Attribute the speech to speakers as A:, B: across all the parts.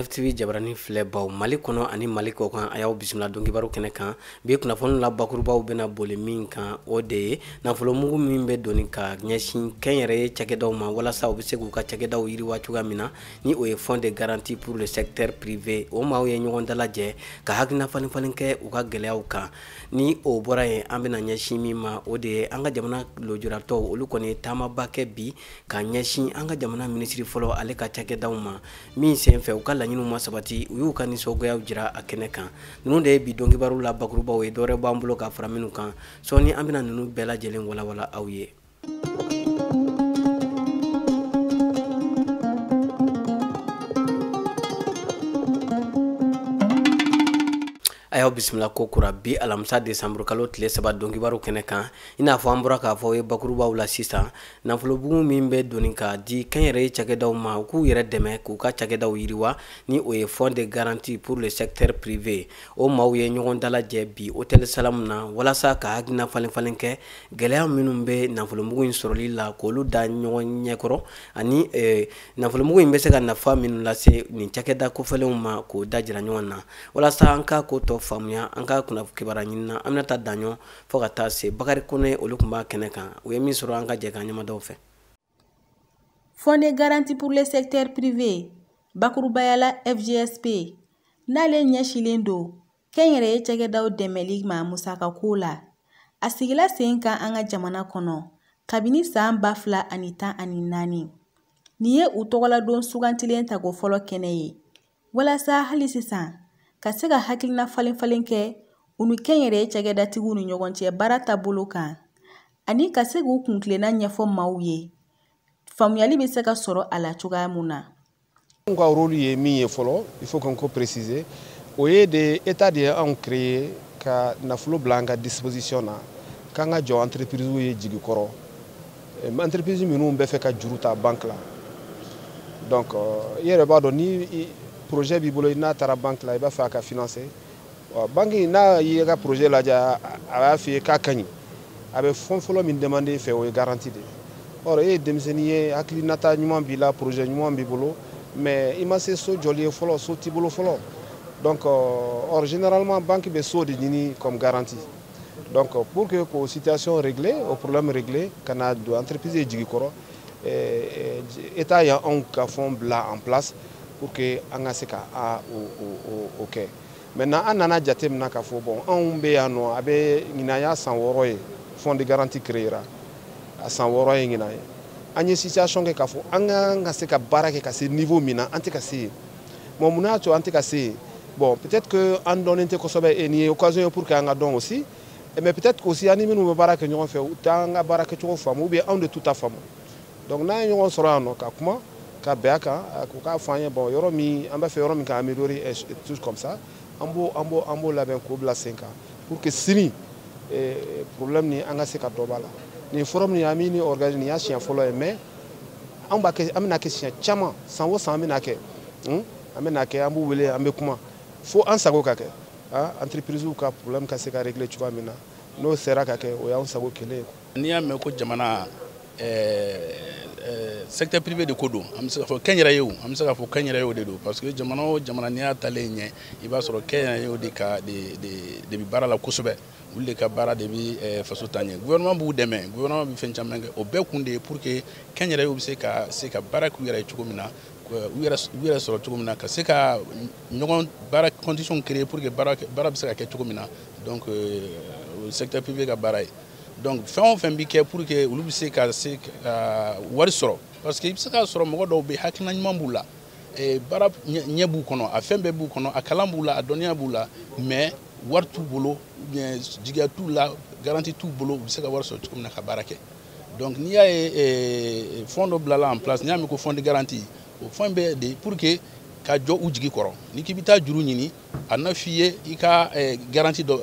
A: Sanef TV jabarani filɛbaw Mali kɔnɔ ani Mali kɔkan, a y'aw bisimila donkibaru kɛnɛ kan. Bi kunnafoni la bakurubaw bɛna boli min kan, o de ye nafolomugu min bɛ doni ka ɲɛsin kɛnyɛrɛye cakɛdaw ma walasa u bɛ se k'u ka cakɛdaw yiriwa cogoya min na, ni o ye Fonds de garantie pour le secteur privé. O maaw ye ɲɔgɔn dalajɛ ka hakilina falen falen kɛ u ka gɛlɛyaw kan. Ni o bɔra yen, an bɛna ɲɛsin min ma, o de ye an ka jamana lujuratɔw, olu kɔni ye taamaba kɛ bi ka ɲɛsin an ka jamana minisiri fɔlɔ ale ka cakɛdaw ma, min senfɛ u ka laɲiniw ma sabati, u y'u ka nisɔngoyaw jira a kɛnɛ kan. Ninnu de ye bi donkibaru la bakurubaw ye. Dɔwɛrɛ b'an bolo ka fara minnu kan sɔɔni, an bɛna ninnu bɛɛ lajɛlen walawala aw ye. A y'aw bisimila ko kura bi alamisa desanburu kalo tile 3 donkibaru kɛnɛ kan. I n'a fɔ an bɔra k'a fɔ aw ye bakurubaw la sisan, nafolobugu min bɛ doni k'a di kɛnyɛrɛye cakɛdaw ma u k'u yɛrɛ dɛmɛ k'u ka cakɛdaw yiriwa, ni o ye Fonds de garantie pour le secteur privé, o maaw ye ɲɔgɔn dalajɛ bi hôtel Salam na walasa ka hakilina falen falen kɛ gɛlɛya minnu bɛ nafolomugu in sɔrɔli la, k'olu da ɲɔgɔn ɲɛkɔrɔ, ani nafolomugu in bɛ se ka nafa minnu lase nin cakɛda kofɔlenw ma, k'o da jira ɲɔgɔn na walasa an ka ko tɔ faamuya. An ka kunnafoni kibaruya ɲini na, an bɛna taa daɲɔ fo ka taa se Bakari Kone, olu tun b'a kɛnɛ kan. U ye min sɔrɔ, an ka jɛ k'an ɲɛmadaw fɛ.
B: Fonds de garantie pour le secteur privé, bakurubaya la FGSP, n'ale ɲɛsinnen don kɛnyɛrɛye cakɛdaw dɛmɛli ma musakako la, a sigila sen kan an ka jamana kɔnɔ kabini san 2014. Nin ye u tɔgɔladon sugantilen tako fɔlɔ kɛnɛ ye walasa hali sisan ka se ka hakilina falen falen kɛ u ni kɛnyɛrɛye cakɛdatigiw ni ɲɔgɔn cɛ baara taabolo kan, ani ka se k'u kuntilenna ɲɛfɔ maaw ye, faamuyali bɛ se ka sɔrɔ a la cogoya mun na.
C: Anw ka rôle ye min ye fɔlɔ, il faut qu'on ko préciser, o ye de état de ye anw créer ka nafolo bila an ka disposition na k'an ka jɔ entreprise ye jigi kɔrɔ, entreprise minnu bɛ fɛ ka juru ta banque la. Donc i yɛrɛ b'a dɔn, ni projet b'i bolo, n'a taara banque la, i b'a fɛ a ka financer, banque n'a y'i ka projet lajɛ, a b'a f'i ye k'a ka ɲi, a bɛ fɛn fɔlɔ min demander i fɛ, o ye garantie de ye. Or e ye denmisɛnnin ye, hakilinata ɲuman b'i la, projet ɲuman b'i bolo, mais i ma se so jɔli ye fɔlɔ, so t'i bolo fɔlɔ. Donc or généralement banque bɛ so de ɲini comme garantie. Donc pour que k'o situation régler, o problème régler, ka na don entreprise ye jigi kɔrɔ, état y'anw ka fonds bila en place pour que an ka se ka a o kɛ. Maintenant an nana jateminɛ k'a fɔ bon, anw bɛ yan nɔ, a bɛ ɲinan y'a san 6 ye fonds de garantie créera, a san 6 ye ɲinan ye. An ye situation kɛ k'a fɔ an kan ka se ka baara kɛ ka se niveau min na, an tɛ ka se yen. Bon, mun y'a to an tɛ ka se yen? Bon, peut-être que an dɔnnen tɛ kosɛbɛ, et nin ye occasion ye pour que an ka dɔn aussi, mais peut-être aussi an ni minnu bɛ baara kɛ ɲɔgɔn fɛ, u t'an ka baara kɛcogo faamu, ou bien anw de t'u ta faamu. Donc n'an ye ɲɔgɔn sɔrɔ yan nɔ ka kuma ka bɛn a kan, k'u k'a fɔ an ye bon, yɔrɔ min an b'a fɛ, yɔrɔ min ka améliorer et tout comme ça, an b'o labɛn k'o bila sen kan pour que sini problème ni an ka se ka dɔ b'a la. Nin forum nin an bɛ ni organiser, nin y'a siɲɛ fɔlɔ ye, mais an b'a kɛ, an bɛna kɛ siɲɛ caman, san o san an bɛna kɛ, an bɛna kɛ, an b'u wele, an bɛ kuma fo an sago ka kɛ, entreprise ka problème ka se ka régler cogoya min na. N'o sera ka kɛ, o y'anw sago kelen ye.
D: N'i y'a mɛn ko jamana, secteur privé de ko don, an bɛ se k'a fɔ kɛnyɛrɛye o, an bɛ se k'a fɔ kɛnyɛrɛye o de don, parce que jamana o jamana n'i y'a talen ɲɛ, i b'a sɔrɔ kɛnyɛrɛyew de ka de bɛ baara la kosɛbɛ, olu de ka baara de bɛ faso taa ɲɛ. Gouvernement b'u dɛmɛ, gouvernement bɛ fɛn caman kɛ, o bɛɛ kun de ye pour que kɛnyɛrɛyew bɛ se ka baara k'u yɛrɛ ye cogo min na, u yɛrɛ sɔrɔ cogo min na, ka se ka ɲɔgɔn baara condition créer pour que baara bɛ se ka kɛ cogo min na. Donc o secteur privé ka baara ye. Donc fɛn o fɛn bɛ kɛ pour que olu bɛ se ka wari sɔrɔ, parce que i bɛ se k'a sɔrɔ mɔgɔ dɔw bɛ, hakilina ɲuman b'u la, baara ɲɛ b'u kɔnɔ, a fɛn bɛɛ b'u kɔnɔ, a kalan b'u la, a dɔnniya b'u la, mais wari t'u bolo, ou bien jigiya t'u la, garantie t'u bolo, u bɛ se ka wari sɔrɔ cogo min na ka baara kɛ. Donc n'i y'a ye fonds dɔ bilala en place, n'i y'a mɛn ko fonds de garantie, o fonds bɛ de pour que ka jɔ u jigi kɔrɔ. N'i k'i bɛ taa juru ɲini, a na f'i ye i ka garantie dɔ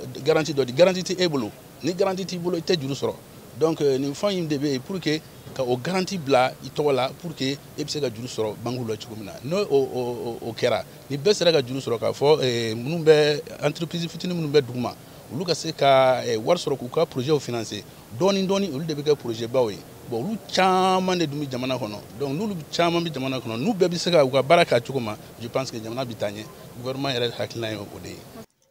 D: di, garantie tɛ e bolo. Ni garantie t'i bolo, i tɛ juru sɔrɔ. Donc nin fonds in de bɛ yen pour que ka o garantie bila i tɔgɔ la, pour que e bɛ se ka juru sɔrɔ banque la cogo min na. N'o o kɛra, ni bɛɛ sera ka juru sɔrɔ, k'a fɔ minnu bɛ entreprise fitinin minnu bɛ dugu ma, olu ka se ka wari sɔrɔ k'u ka projet financer dɔɔni dɔɔni, olu de bɛ kɛ projet baw ye. Bon, olu caman de dun bɛ jamana kɔnɔ. Donc n'olu caman bɛ jamana kɔnɔ, n'u bɛɛ bɛ se ka u ka baara kɛ a cogo ma, je pense que jamana bɛ taa ɲɛ. Gouvernement yɛrɛ hakilina ye o de ye.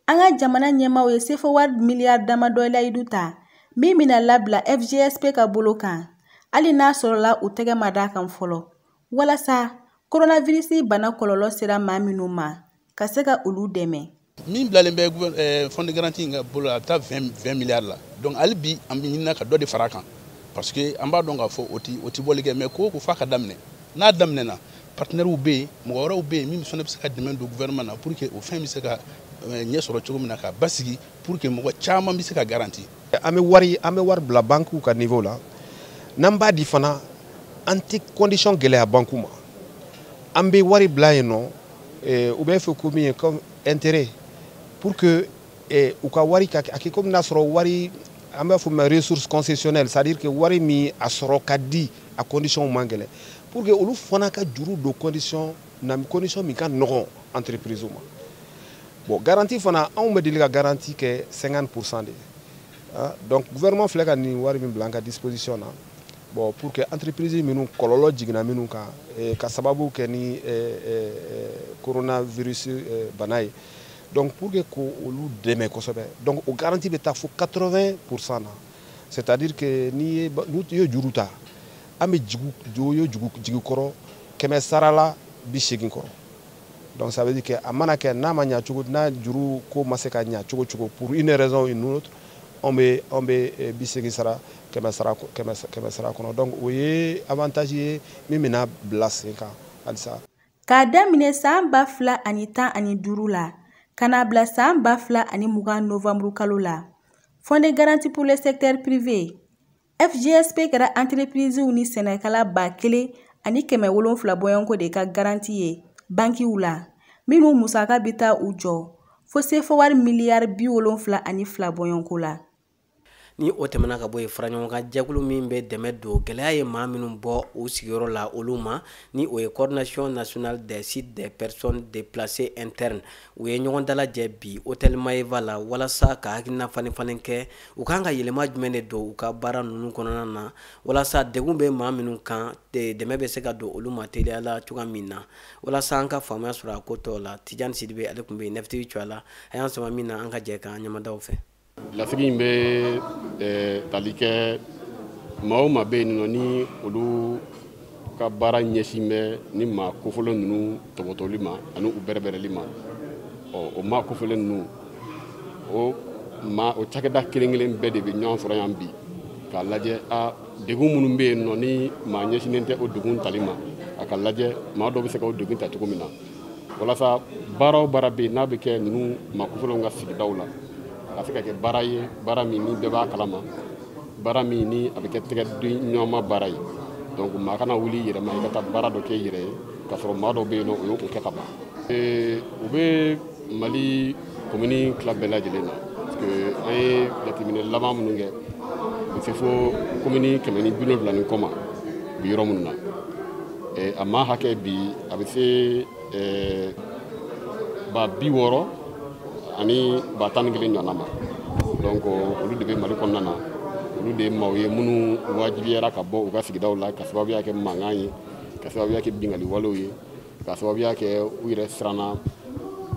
B: An ka jamana ɲɛmaaw ye CFA wari miliyari damadɔ layidu ta min bɛna labila FGSP ka bolo kan, hali n'a sɔrɔla u tɛgɛ ma d'a kan fɔlɔ, walasa coronavirus bana kɔlɔlɔ sera maa minnu ma ka se ka olu dɛmɛ.
D: Min bilalen bɛ fonds de garantie in ka bolo la, a bɛ taa 20 milliards la. Donc hali bi an bɛ ɲinina ka dɔ de fara a kan, parce que an b'a dɔn k'a fɔ o ti bɔli kɛ, mais ko o ko f'a ka daminɛ. N'a daminɛna, partenaires bɛ yen, mɔgɔ wɛrɛw bɛ yen min fana bɛ se ka dɛmɛ don gouvernement na pour que o fɛn bɛ se ka ɲɛ sɔrɔ cogo min na, ka basigi pour que mɔgɔ caman bɛ se ka garantie.
C: An bɛ wari bila banques ka niveau la. N'an b'a di fana, an tɛ condition gɛlɛya banque ma. An bɛ wari bila yen nɔ, u bɛ fɛ ko min ye comme intérêt, pour que u ka wari ka a kɛ komi n'a sɔrɔ wari, an b'a fɔ ma ressource concessionnelle, c'est à dire que wari min a sɔrɔ ka di, a condition man gɛlɛn, pour que olu fana ka juru don condition na, condition min ka nɔgɔn entreprise ma. Bon, garantie fana, anw bɛ deli ka garantie kɛ 50% de ye. Donc gouvernement filɛ ka nin wari min bila an ka disposition na, bon, pour que entreprise minnu kɔlɔlɔ jiginna minnu kan ka sababu kɛ ni coronavirus bana ye, donc pour que k'olu dɛmɛ kosɛbɛ, donc o garantie bɛ taa fo 80% na. C'est à dire que n'i ye juru ta, an bɛ jigi o ye jigi kɔrɔ 100 sara la 80 kɔrɔ. Donc ça veut dire que a mana kɛ, n'a ma ɲa cogo, n'a juru ko ma se ka ɲa cogo cogo, pour une raison ou une autre, anw bɛ 80 sara 100 sara 100 sara kɔnɔ. Donc o ye avantage ye min bɛna bila sen kan halisa.
B: K'a daminɛ san 2015 la ka n'a bila san 2020 novembre kalo la, Fonds de garantie pour le secteur privé FGSP kɛra entreprise ni sɛnɛkɛla 1700 bɔɲɔgɔnko de ka garantie ye bankiw la, minnu musaka bɛ taa u jɔ fo CFA wari miliyari 72 bɔɲɔgɔnko la.
A: Ni o tɛmɛna ka bɔ yen, faraɲɔgɔnkan jɛkulu min bɛ dɛmɛ don gɛlɛya ye maa minnu bɔ u sigiyɔrɔ la olu ma, ni o ye Coordination nationale des sites des personnes déplacées internes, u ye ɲɔgɔn dalajɛ bi hôtel Maeva la walasa ka hakilina falen falen kɛ, u kan ka yɛlɛma jumɛn de don u ka baara ninnu kɔnɔna na, walasa degun bɛ maa minnu kan, dɛmɛ bɛ se ka don olu ma teliya la cogoya min na. Walasa an ka faamuya sɔrɔ a ko tɔw la, Tijani Sidibe, ale tun bɛ yen Nefetigi cogoya la, a y'an sama min na, an ka jɛ k'an ɲɛmadaw fɛ.
E: Lasigi in bɛ tali kɛ maa o maa bɛ yen nɔ, ni olu ka baara ɲɛsin bɛ ni maa kofɔlen ninnu tɔbɔtɔli ma ani u bɛrɛbɛrɛli ma. Ɔ, o maa kofɔlen ninnu, o maa o cakɛda kelen kelen bɛɛ de bɛ ɲɔgɔn sɔrɔ yan bi k'a lajɛ a degun minnu bɛ yen nɔ, ni maa ɲɛsinnen tɛ o degun tali ma, a ka lajɛ maa dɔw bɛ se ka o degun ta cogo min na, walasa baara o baara bɛ yen n'a bɛ kɛ ninnu maa kofɔlenw ka sigidaw la, a ka se ka kɛ baara ye, baara min ni bɛɛ b'a kalama, baara min ni a bɛ kɛ tɛgɛ di ɲɔgɔnma baara ye. Donc maa kana wuli i yɛrɛ ma i ka taa baara dɔ kɛ i yɛrɛ ye, k'a sɔrɔ maa dɔw bɛ yen nɔ, o y'o kɛ ka ban. U bɛ Mali komini tila bɛɛ lajɛlen na, parce que an ye jateminɛ laban minnu kɛ, u bɛ se fo komini 170 ni kɔ ma bi yɔrɔ minnu na. A maa hakɛ bi, a bɛ se 60 000 ani 11 000 ɲɔgɔnna ma. Donc olu de bɛ Mali kɔnɔna na, olu de ye maaw ye minnu wajibiyara ka bɔ u ka sigidaw la ka sababuya kɛ mankan ye, ka sababuya kɛ binkanni walew ye, ka sababuya kɛ u yɛrɛ siranna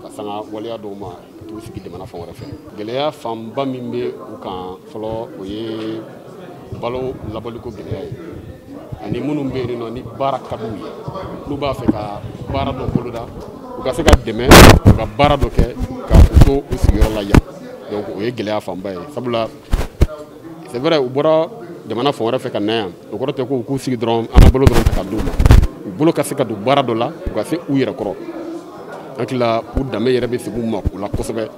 E: ka sanga waleya dɔw ma ka t'u sigi jamana fan wɛrɛ fɛ. Gɛlɛya fanba min bɛ u kan fɔlɔ, o ye balo labɔliko gɛlɛya ye, ani minnu bɛ yen nɔ ni baara ka d'u ye, n'u b'a fɛ ka baara dɔ boloda, u ka se ka dɛmɛ u ka baara dɔ kɛ ka u to u sigiyɔrɔ la yan. Donc o ye gɛlɛya fanba ye, sabula c'est vrai, u bɔra jamana fan wɛrɛ fɛ ka na yan, o kɔrɔ tɛ ko u k'u sigi dɔrɔn, an ka balo dɔrɔn ta ka d'u ma. U bolo ka se ka don baara dɔ la, u ka se u yɛrɛ kɔrɔ. Hakili la, u danbe yɛrɛ bɛ segin u ma o la kosɛbɛ.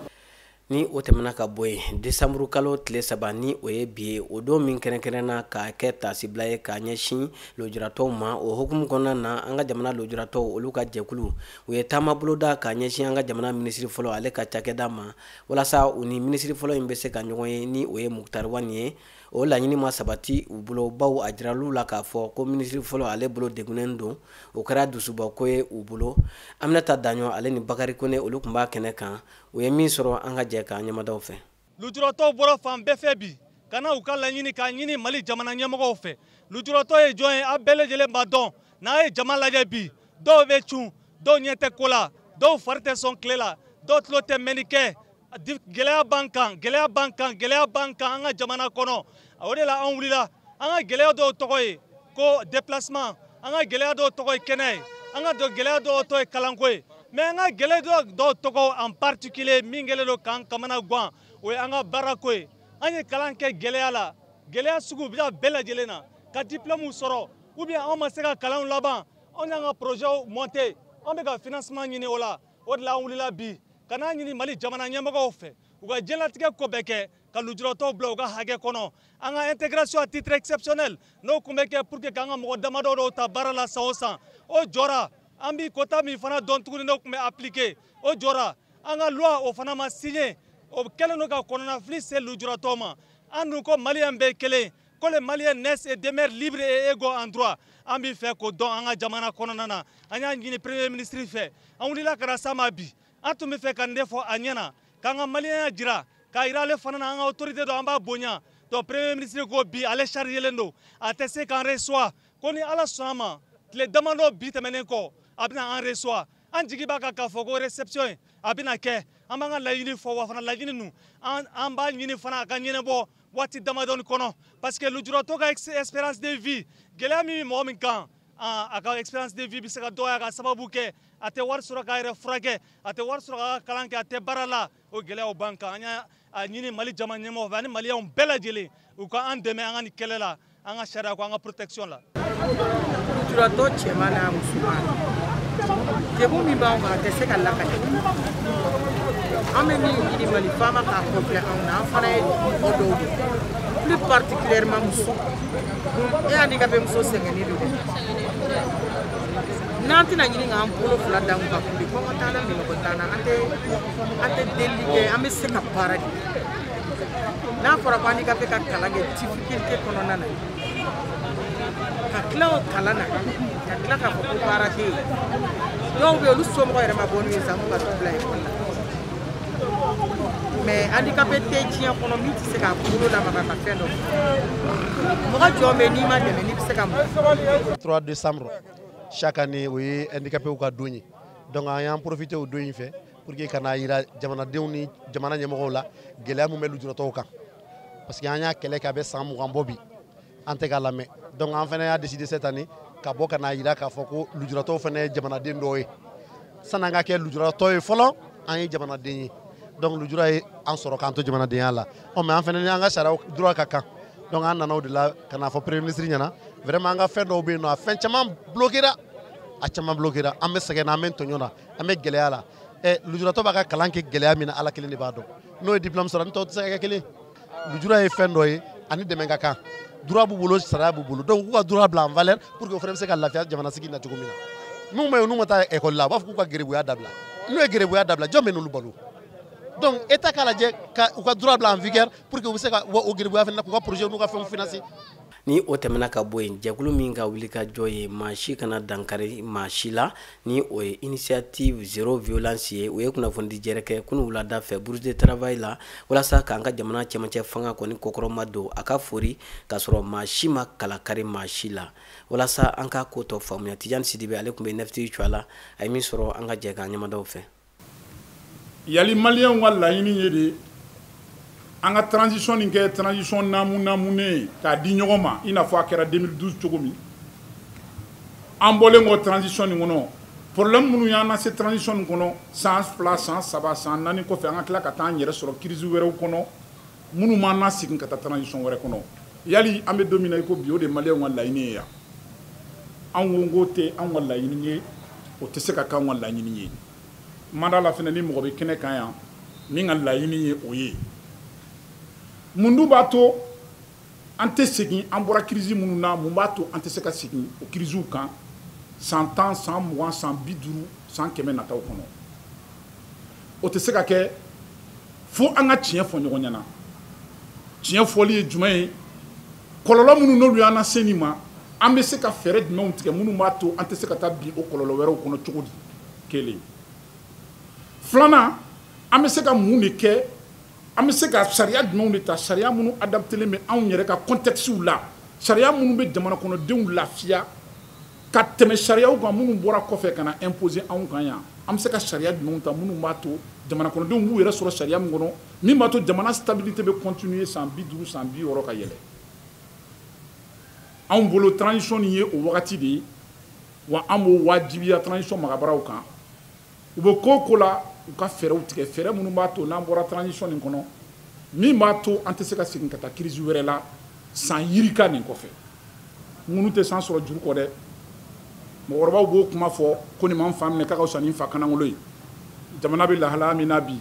A: Ni o tɛmɛna ka bɔ yen, desanburu kalo tile 3, ni o ye bi ye, o don min kɛrɛnkɛrɛnna k'a kɛ tasibila ye k'a ɲɛsin lujuratɔw ma, o hukumu kɔnɔna na, an ka jamana lujuratɔw olu ka jɛkulu, u ye taama boloda k'a ɲɛsin an ka jamana minisiri fɔlɔ ale ka cakɛda ma, walasa u ni minisiri fɔlɔ in bɛ se ka ɲɔgɔn ye, ni o ye Moctar Ouane ye. O laɲini ma sabati u bolo, baw a jiral'u la k'a fɔ ko minisiri fɔlɔ ale bolo degunnen don. O kɛra dusubako ye u bolo. Aminata Daɲɔ ale ni Bakari Kone, olu tun b'a kɛnɛ kan. U ye min sɔrɔ, an ka jɛ k'an ɲɛmadaw fɛ.
F: Lujuratɔw bɔra fan bɛɛ fɛ bi. Ka na u ka laɲini k'a ɲini Mali jamana ɲɛmɔgɔw fɛ. Lujuratɔ ye jɔn ye? A bɛɛ lajɛlen b'a dɔn. N'a ye jama lajɛ bi, dɔw bɛ cun, dɔw ɲɛ tɛ ko la, dɔw fari tɛ sɔn tile la, dɔw tulo tɛ mɛnni kɛ. Gɛlɛya b'an kan, gɛlɛya b'an kan, gɛlɛya b'an kan an ka jamana kɔnɔ. O de la an wulila. An ka gɛlɛya dɔw tɔgɔ ye ko déplacement, an ka gɛlɛya dɔw tɔgɔ ye kɛnɛ ye, an ka gɛlɛya dɔw tɔgɔ ye kalanko ye. Mais an ka gɛlɛya dɔw tɔgɔ en particulier min kɛlen don k'an kamana gan, o ye an ka baarako ye. An ye kalan kɛ gɛlɛya la, gɛlɛya sugu bɛɛ lajɛlen na, ka diplôme sɔrɔ ou bien anw ma se ka kalanw laban, anw y'an ka projet monter, an bɛ ka financement ɲini o la. O de la an wulila bi ka n'a ɲini Mali jamana ɲɛmɔgɔw fɛ, u ka diɲɛlatigɛ ko bɛɛ kɛ ka lujuratɔw bila u ka hakɛ kɔnɔ. An ka intégration à titre exceptionnel n'o tun bɛ kɛ pour que k'an ka mɔgɔ damadɔ dɔw ta baara la san o san, o jɔra. An bi quota min fana dɔn tuguni n'o tun bɛ appliquer, o jɔra. An ka loi o fana ma signé, o kɛlen don ka kɔnɔnafili se lujuratɔw ma. An dun ko Maliyɛn bɛɛ ye kelen, ko les Maliens naissent et demeurent libres et égaux en droit. An b'i fɛ k'o dɔn an ka jamana kɔnɔna na. An y'a ɲini premier ministre fɛ, an wulila ka na s'a ma bi. An tun bɛ fɛ ka nin de fɔ a ɲɛna, k'an ka maliyɛnya jira, k'a yira ale fana na an ka autorité dɔ an b'a bonya. Donc premier ministre ko bi ale chargé don, a tɛ se k'an reçoit, ko ni Ala sɔnna ma tile damadɔ bi tɛmɛnen kɔ a bɛna an reçoit. An jigi b'a kan k'a fɔ ko réception in a bɛna kɛ. An b'an ka laɲini fɔ, wa fana laɲini ninnu an b'a ɲini fana a ka ɲɛnabɔ waati damadɔni kɔnɔ, parce que lujuratɔ ka espérance de vie, gɛlɛya min bɛ mɔgɔ min kan, a ka espérance de vie bɛ se ka dɔgɔya ka sababu kɛ a tɛ wari sɔrɔ k'a yɛrɛ furakɛ, a tɛ wari sɔrɔ k'a ka kalan kɛ, a tɛ baara la. O gɛlɛyaw b'an kan. An y'a ɲini Mali jama ɲɛmɔgɔw fɛ ani Maliyɛnw bɛɛ lajɛlen, u ka an dɛmɛ an ka nin kɛlɛ la, an ka sariya ko, an ka protection la.
G: Lujuratɔ cɛman n'a musoman, degun min b'anw kan, a tɛ se ka lakale. An bɛ min ɲini Mali faama k'a kɔfilɛ anw na, an fana ye mɔgɔ dɔw de, plus particulièrement muso. E handicapé muso sɛgɛnnen don dɛ. N'an tɛna ɲini k'an bolo fila d'an kun ka kule, kɔngɔ t'an na, minɔgɔ t'an na, an tɛ delili kɛ, an bɛ se ka baara de. N'a fɔra ko handicapé ka kalan kɛ difficulté kɔnɔna na, ka tila o kalan na, ka tila k'a fɔ ko baara tɛ yen. Dɔw bɛ yen, olu somɔgɔw yɛrɛ ma bɔ n'u ye sa, n'u ka t'u bila ekɔli la. Mais handicapé tɛ diɲɛ kɔnɔ min tɛ se k'a bolo lamaga ka fɛn dɔ kɛ. Mɔgɔ jɔn bɛ n'i ma dɛmɛ n'i bɛ se ka mɔgɔ.
H: 3 décembre chaque année, o ye handicapé ka don ye. Donc an y'an profiter o don in fɛ pour que ka n'a yira jamanadenw ni jamana ɲɛmɔgɔw la gɛlɛya min bɛ lujuratɔw kan, parce que an y'a kɛlɛ kɛ a bɛ san 20 bɔ bi, an tɛ k'a lamɛn. Donc an fana y'a décidé cette année ka bɔ ka n'a yira k'a fɔ ko lujuratɔw fana ye jamanaden dɔw ye. San'an ka kɛ lujuratɔ ye fɔlɔ, an ye jamanaden ye. Donc lujura ye an sɔrɔ k'an to jamanadenya la. Ɔ mais an fana ni an ka sariya droit ka kan. Donc an nana o de la ka n'a fɔ premier ministre ɲɛna, vraiment an ka fɛn dɔw bɛ yen nɔ, a fɛn caman bloquera, a caman bloquera. An bɛ sɛgɛn na, an bɛ tɔɲɔ na, an bɛ gɛlɛya la. Ɛ lujuratɔ b'a ka kalan kɛ gɛlɛya min na, Ala kelen de b'a dɔn. N'o ye diplôme sɔrɔ, ni tɔw tɛ se ka kɛ kelen. Lujura ye fɛn dɔ ye, ani dɛmɛ ka kan. Droit b'u bolo, sariya b'u bolo. Donc u k'u ka droit bila en valeur pour que o fana bɛ se ka lafiya jamana sigi na cogo min na. Minnu bɛ yen n'u ma taa école la, u b'a fɔ k'u ka geribuya dabila. N'u ye geribuya dabila, jɔn bɛ n'olu balo? Donc État k'a lajɛ ka u ka droit bila en vigueur pour que u bɛ se ka o geribuya fana k'u ka projet n'u ka fɛnw financer.
A: Ni o tɛmɛna ka bɔ yen, jɛkulu min ka wuli ka jɔ ye maa si kana dankari maa si la, ni o ye Initiative Zéro Violence ye, o ye kunnafonidi jɛrɛ kɛ kunun wulada fɛ Bourse de Travail la, walasa k'an ka jamana cɛmancɛ fanga kɔni kɔkɔrɔma don a ka fori k'a sɔrɔ maa si ma kalakari maa si la. Walasa an ka ko tɔ faamuya, Tijani Sidibe ale tun bɛ Nefti Cuwa la, a ye min sɔrɔ an ka jɛ k'an ɲɛmadaw fɛ.
I: Yali Maliyɛnw ka laɲini ye de an ka transition nin kɛ transition naamu naamunen k'a di ɲɔgɔn ma, i n'a fɔ a kɛra 2012 cogo min. An bɔlen kɔ transition nin kɔnɔ, problème minnu y'an lase transition nin kɔnɔ san 2, san 3, san 4 kɔfɛ, an ka tila ka taa an yɛrɛ sɔrɔ crise wɛrɛw kɔnɔ minnu m'an lasegin ka taa transition wɛrɛ kɔnɔ. Yali an bɛ don min na i ko bi, o de ye Maliyɛnw ka laɲini ye yan. Anw ko k'o tɛ anw ka laɲini ye, o tɛ se ka k'anw ka laɲini ye. Manda la fɛnɛ ni mɔgɔ bɛ kɛnɛ kan yan min ka laɲini ye o ye. Mun dun b'a to an tɛ segin an bɔra crise minnu na, mun b'a to an tɛ se ka segin o crisew kan san 10, san 20, san 50, san 100 nataw kɔnɔ? O tɛ se ka kɛ fo an ka tiɲɛ fɔ ɲɔgɔn ɲɛna. Tiɲɛ fɔli ye jumɛn ye? Kɔlɔlɔ minnu n'olu y'an lase nin ma, an bɛ se ka fɛɛrɛ jumɛnw tigɛ minnu b'a to an tɛ se ka taa bin o kɔlɔlɔ wɛrɛw kɔnɔ cogo di? Kelen. Filanan, an bɛ se ka mun de kɛ An bɛ se ka sariya jumɛnw de ta, sariya minnu adaptélen bɛ anw yɛrɛ ka contexte la, sariya minnu bɛ jamana kɔnɔdenw lafiya ka tɛmɛ sariyaw kan minnu bɔra kɔfɛ ka na imposer anw kan yan. An bɛ se ka sariya jumɛnw ta minnu b'a to jamana kɔnɔdenw b'u yɛrɛ sɔrɔ sariya min kɔnɔ, min b'a to jamana stabilité bɛ continuer san 50, san 60 ka yɛlɛ. Anw bolo transition nin ye o wagati de ye, wa an b'o wajibiya transition magabaraw kan. U bɛ ko o ko la, u ka fɛɛrɛw tigɛ, fɛɛrɛ minnu b'a to n'an bɔra transition nin kɔnɔ, min b'a to an tɛ se ka segin ka taa crise wɛrɛ la san yirika nin kɔfɛ. Ŋunu tɛ san sɔrɔ juru kɔ dɛ. Mɔgɔkɔrɔbaw b'o kuma fɔ ko nin m'an fa minɛ k'a ka fisa ni fa kanangolo ye. Jamana bɛ lahalaya min na bi,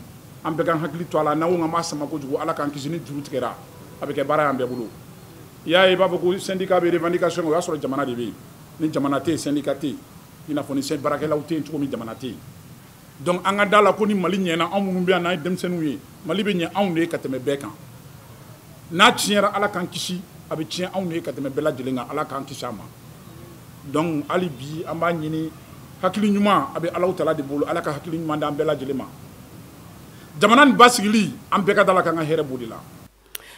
I: an bɛɛ k'an hakili to a la. N'an ko k'an b'a sama kojugu, Ala k'an kisi, ni juru tigɛra a bɛ kɛ baara y'an bɛɛ bolo. I y'a ye, i b'a fɔ ko syndicat bɛ revendication, o y'a sɔrɔ jamana de bɛ yen. Ni jamana tɛ yen, syndicat tɛ yen. I n'a fɔ ni baarakɛlaw tɛ yen cogo min, jamana tɛ yen. Donc an ka da la ko ni Mali ɲɛna, anw minnu bɛ yan n'an ye denmisɛnninw ye, Mali bɛ ɲɛ anw de ye ka tɛmɛ bɛɛ kan. N'a tiɲɛra, Ala k'an kisi, a bɛ tiɲɛ anw de ye ka tɛmɛ bɛɛ lajɛlen kan, Ala k'an kisi a ma. Donc hali bi an b'a ɲini, hakili ɲuman a bɛ Alahu taala de bolo, Ala ka hakili ɲuman d'an bɛɛ lajɛlen ma. Jamana nin basigili, an bɛɛ ka da la k'an ka hɛrɛ b'o de la.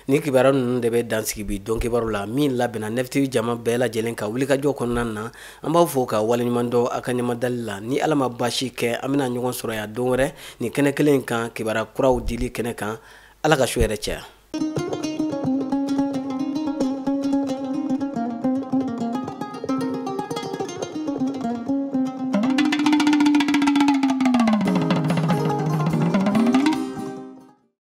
A: Ni kibaruya ninnu de bɛ dansigi bi don kibaru la min labɛnna Nef TV jama bɛɛ lajɛlen ka wulikajɔ kɔnɔna na. An b'aw fo ka waleɲuman dɔn a ka ɲamadali la. Ni Ala ma baasi kɛ, an bɛna ɲɔgɔn sɔrɔ yan don wɛrɛ nin kɛnɛ kelen in kan, kibaruya kuraw dili kɛnɛ kan. Ala ka su yɛrɛ caya.